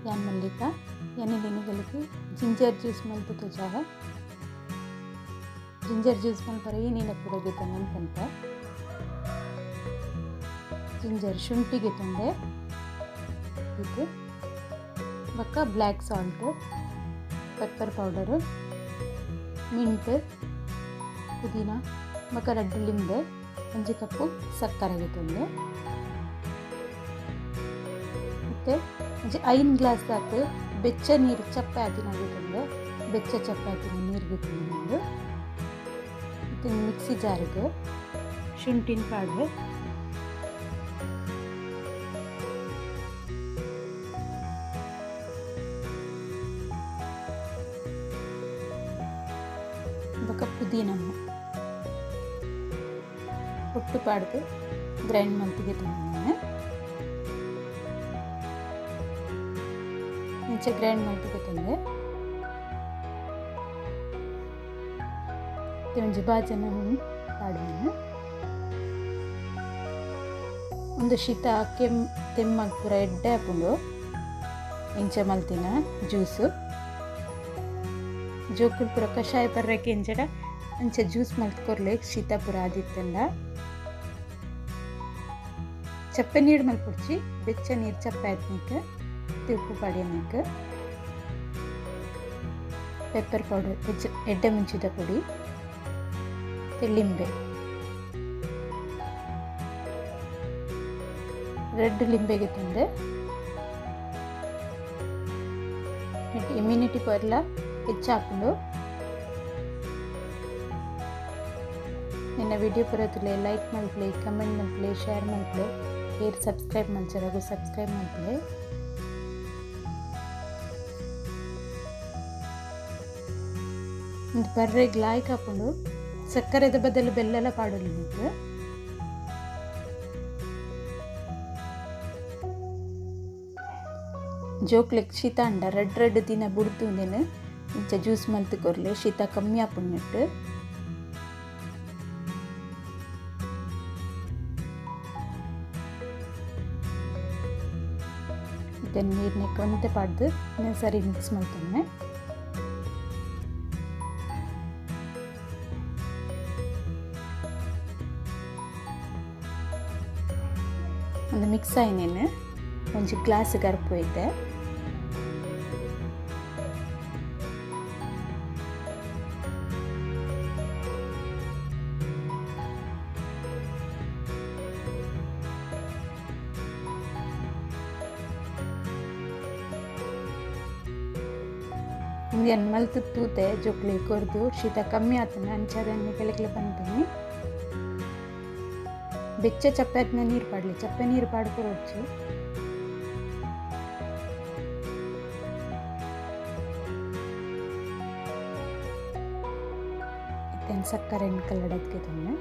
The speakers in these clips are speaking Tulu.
ಯಾನ್ ಮಲ್ಲಿಕಾ ಯಾನ್ ನಿಗಲಿಗೆ ಜಿಂಜರ್ ಜ್ಯೂಸ್ ಮಲ್ತು ತೋಜಾವೆ. ಜಿಂಜರ್ ಜ್ಯೂಸ್ ಮಲ್ಪರೆ ಏನೇನ ಪೂರ ಗೆತೊಂದು ಪನ್ಪೆ. ಜಿಂಜರ್ ಶುಂಠಿ ಗೆತೊಂಡೆ ಇದು ಬೊಕ್ಕ black salt, pepper powder, mint, ಪುದೀನ ಬೊಕ್ಕ ರಡ್ಡ್ ಲಿಂಬೆ, ಒಂಜಿ ಕಪ್ಪು ಸಕ್ಕರೆ ಗೆತೊಂಡೆ. ಮತ್ತೆ ಒಂಜಿ 5 ಗ್ಲಾಸ್ ಆತ್ ಬೆಚ್ಚ ನೀರು ಚಪ್ಪೆ ಆತಿನ ಗೆತೊಂಡೆ. ಬೆಚ್ಚ ಚಪ್ಪೆ ಆತಿನ ನೀರು ಗೆತೊಂಡು ಮತ್ತೆ ಮಿಕ್ಸಿ ಜಾರ್ಗೆ ಶುಂಠಿನ ಪಾಡ್ವೆ. ಬೊಕ್ಕ ಪುದೀನ ಒಟ್ಟು ಪಾಡ್ದು ಗ್ರೈಂಡ್ ಮಲ್ತ್ ಗೆತೊಂಡೆ. ಇಂಚ ಗ್ರೈಂಡ್ ಮಲ್ತ್ ಗೆತೊಂಡೆ. ಒಂಜಿ ಬಾಜನ ಪಾಡ್ವೆನು. ಒಂದು ಶೀತ ಕೆಮ್ಮು ತೆಮ್ಮಗ್ ಪೂರ ಎಡ್ಡೆ ಆಪುಂಡು ಇಂಚ ಮಲ್ತಿನ ಜ್ಯೂಸು. ಜೋಕುಲು ಪೂರ ಕಷಾಯ ಪರ್ರಕ್ಕೆ ಇಂಚಡ ಅಂಚ ಜ್ಯೂಸ್ ಮಲ್ತ್ ಕೊರ್ಲೆ ಶೀತ ಪೂರ ಆದಿತ್ತಂಡ. ಚಪ್ಪೆ ನೀರು ಮಲ್ಪೊಡ್ಚಿ, ಬೆಚ್ಚ ನೀರು ಚಪ್ಪೆ ಆತ್ನಿಕ್ ಉಪ್ಪು ಪಾಡ್ಯನಿಕ್ ಪೆಪ್ಪರ್ ಪೌಡರ್, ಎಡ್ಡೆ ಮುಂಚಿದ ಪೊಡಿ, ಲಿಂಬೆ, ರೆಡ್ ಲಿಂಬೆಗೆ ತಂದೆ. ಇಮ್ಯುನಿಟಿ ಪವರ್ಲ ಹೆಚ್ಚಾಪುಂಡು. ನಿನ್ನ ವಿಡಿಯೋ ಪೂರ ಲೈಕ್ ಮಲ್ಪಲೆ, ಕಮೆಂಟ್ ಮಲ್ಪಲೆ, ಶೇರ್ ಮಲ್ಪಲೆ, ಏರ್ ಸಬ್ಸ್ಕ್ರೈಬ್ ಮಲ್ಚರಾಗು ಸಬ್ಸ್ಕ್ರೈಬ್ ಮಲ್ಪಲೆ. ಒಂದು ಬರ್ರೆಗ್ ಲಾಯ್ಕ್ ಹಾಕೊಂಡು ಸಕ್ಕರೆದ ಬದಲು ಬೆಲ್ಲೆಲ್ಲ ಪಾಡೋಲಿ ನಿಂಗೆ. ಜೋಕ್ಲೆಗ್ ಶೀತ ಅಂಡ ರೆಡ್ ರೆಡ್ ದಿನ ಬುಡ್ದು ಉಂದೆನ್ ಇಂಚ ಜ್ಯೂಸ್ ಮಲ್ತ್ ಕೊರ್ಲೆ ಶೀತ ಕಮ್ಮಿ ಆಪುಂಡು. ಇತ್ತೆ ನೀರ್ನೆ ಒಂತೆ ಪಾಡ್ದು ಸರಿ ಮಿಕ್ಸ್ ಮಲ್ತೊನ್ನೆ. ಒಂದು ಮಿಕ್ಸ್ ಆಯ್ನೇನು ಒಂಜಿ ಗ್ಲಾಸ್ ಗರ್ಪು ಐತೆ. ಇಂದಿಯನ್ ಮಲ್ತು ತೂತೆ ಜೋಕ್ಲಿ ಕೊರ್ದು ಶೀತ ಕಮ್ಮಿ ಆತನ ಅಂಚಾದ ಕೆಲಕ್ಲೆ ಪನ್ಪಿನಿ. ಬೆಚ್ಚ ಚಪ್ಪೆ ಆತ್ನ ನೀರು ಪಾಡ್ಲಿ, ಚಪ್ಪೆ ನೀರು ಪಾಡ್ಕೊರೊಡ್ಚಿ. ಇತ್ತೆ ಸಕ್ಕರೆ ಕಲ್ಲಡದ್ಕೆ ತೊಂದೆ.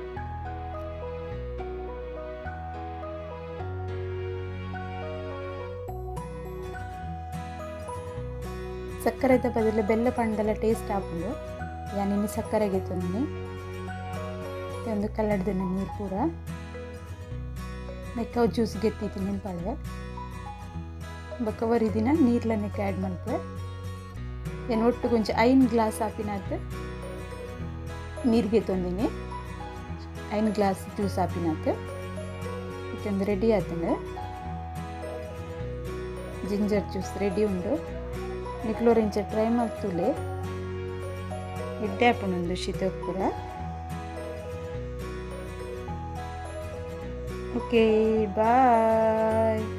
ಸಕ್ಕರೆದ ಬದಲು ಬೆಲ್ಲ ಪಂಡಲ ಟೇಸ್ಟ್ ಆಪುಂಡು. ಯಾನ್ ಇನಿ ಸಕ್ಕರೆಗೆ ತೊಂದಿನಿ. ಒಂದು ಕಲ್ಲಡ್ದಿನ ನೀರು ಪೂರ ನೆಕ್ಕ ಜ್ಯೂಸ್ ಗೆತ್ತಿದ್ದೀನಿ ಪಾಡುವೆ. ಬೊಕ್ಕ ಒರಿ ದಿನ ನೀರ್ಲ ನೆಕ್ಕ ಆ್ಯಡ್ ಮಲ್ಪುವೆ. ಏನು ಒಟ್ಟು ಕೊಂಚ 5 ಗ್ಲಾಸ್ ಆಪಿನಾತ್ ನೀರು ಗೆತ್ತೊಂದಿನಿ. 5 ಗ್ಲಾಸ್ ಜ್ಯೂಸ್ ಆಪಿನಾತ್ ಇತ್ತೊಂದು ರೆಡಿ ಆತಂಡು. ಜಿಂಜರ್ ಜ್ಯೂಸ್ ರೆಡಿ ಉಂಡು. ನಿಕ್ಲೋರ್ ಇಂಚ ಟ್ರೈ ಮಲ್ತುಲೆ ಎಡ್ಡೆ ಆಪುಂಡು ಶೀತ ಪೂರ. Okay, bye.